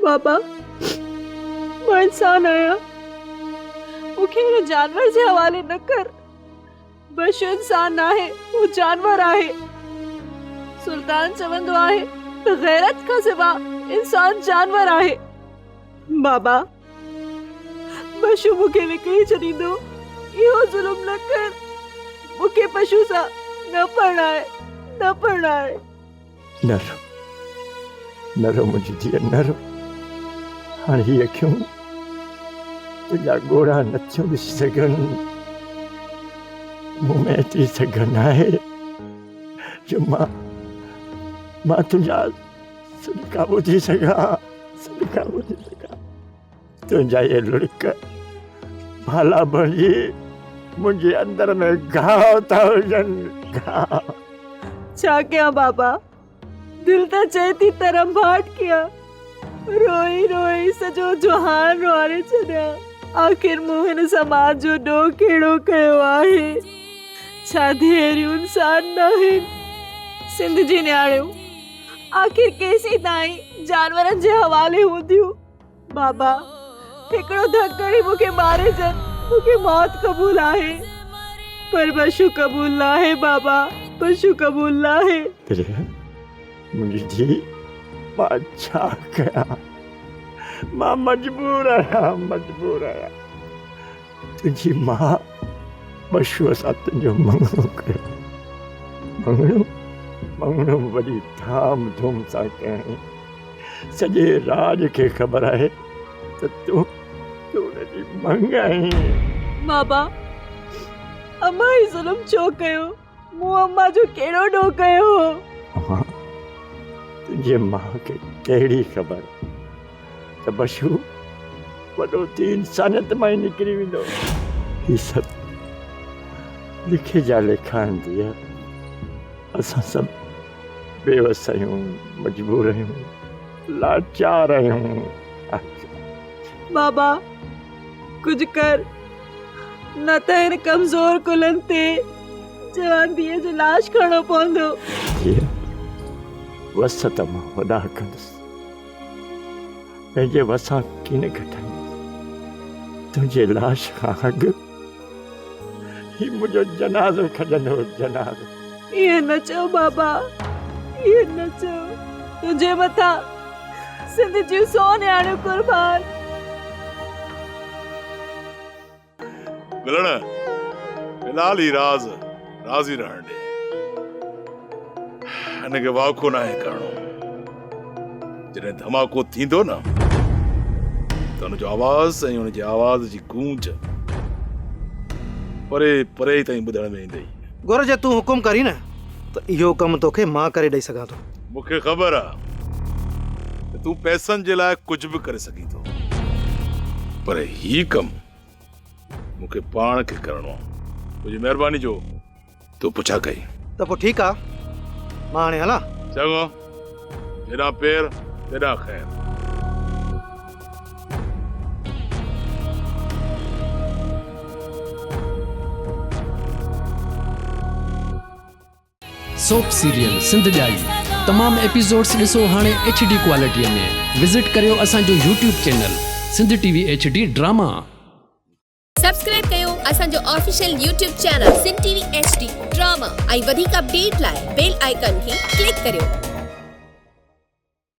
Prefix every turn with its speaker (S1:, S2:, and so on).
S1: بابا مان انسان آهيان مون کي هن جانور جي حوالي نه ڪر. بشو انسان ناهي، هو جانور آهي. سلطان چوندو آهي ته غيرت کان سوا انسان جانور آهي. بابا، بشو مون کي وڪڻي ڇڏيندو، اهو ظلم نه ڪر. مون کي بشو سان نه پرڻاء، نه پرڻاء.
S2: نه رو، نه رو منهنجي ڌيء، نه رو. هاڻ هي اکيون تنهنجا ڳوڙها نه ٿيون ڏسي سگهن. مون ۾ ايتري سگهه ناهي جو مان مان تنهنجا سڏڪا ٻڌي سگهان، سڏڪا ٻڌي سگهان. تنهنجا اهي لڙڪ ڀالا بڻجي منهنجي اندر ۾ گهاء ٿا هجن، گهاء.
S1: ڇا ڪيان بابا، دل ته چئي ٿي ته رنڀاٽ ڪيان، روئي روئي سڄو جهان روئاري ڇڏيان. آخر مون هن سماج جو ڏوهه ڪهڙو ڪيو آهي؟ ڇا ڌيئريون انسان ناهن؟ سنڌ جي نياڻيون آخر ڪيسين تائين جانورن جي حوالي هونديون؟ بابا، هڪڙو ڌڪ هڻي مون کي ماري ڇڏ، مون کي موت قبول آهي، پر بشو قبول ناهي بابا، بشو قبول ناهي.
S2: پريا، منهنجي ڌيء، مان ڇا ڪيان؟ مان مجبور آهيان، مجبور آهيان. تنهنجي ماء بشوء سان تنهنجو مڱڻو ڪيو. مڱڻو؟ مڱڻو به وڏي ڌام ڌوم سان ڪيائين. سڄي راڄ کي خبر آهي ته تون تون ان جي مڱ آهين.
S1: بابا، امان هي ظلم ڇو ڪيو؟ مون امان جو ڪهڙو ڏوهه ڪيو هو؟
S2: امان، تنهنجي ماء کي ڪهڙي خبر ته بشو وڏو ٿي انسانيت مان ئي نڪري ويندو. هي سڀ لکي جا ليکا آهن ڌيء. اسان سڀ بيوس آهيون، مجبور آهيون، لاچار آهيون.
S1: بابا ڪجهه ڪر نه ته هن ڪمزور ڪلهن تي جوان ڌيء جو لاش کڻڻو پوندو.
S2: ڌيء وس ته مان وڏا ڪندس. پنهنجي وسان ڪين گهٽائيندس. تنهنجي لاش کان اڳ هي منهنجو جنازو کڄندو، جنازو.
S1: ائين نه چئو بابا، ائين نه چئو. تنهنجي مٿان سنڌ جون سو نياڻيون قربان.
S3: گلڻ، في الحال هي راز راز ئي رهڻ ڏي. هن کي واکو ناهي ڪرڻو. جڏهن ڌماڪو ٿيندو نه ته ان جو آواز ۽ ان جي آواز جي گونج پري پري تائين ٻڌڻ ۾ ايندئي.
S4: گور جي تون حڪم ڪرين نه ته اهو ڪم توکي مان ڪري ڏئي سگهان ٿو.
S3: مون کي خبر آ ته تون پئسن جي لاء ڪجهه به ڪري سگهين ٿو پر هي ڪم مون کي پاڻ کي ڪرڻو آ. تنهنجي مهرباني جو تو پڇا ڪئي.
S4: ته پوء ٺيڪ آ، مان هاڻي هلان؟
S3: چڱو، جيڏانهن پير تيڏانهن خير.
S5: سوپ سيريل سنڌ ڄائي تمام ايپيسوڊس ڏسو هاڻي ايڇ ڊي ڪوالٽي ۾ وزٽ ڪريو اسان جو YouTube channel Sindh T V H D drama.
S6: Subscribe ڪيو اسان جو official YouTube channel Sindh T V H D drama ۽ وڌيڪ اپڊيٽ لاء بيل آئيڪان کي ڪلڪ ڪريو.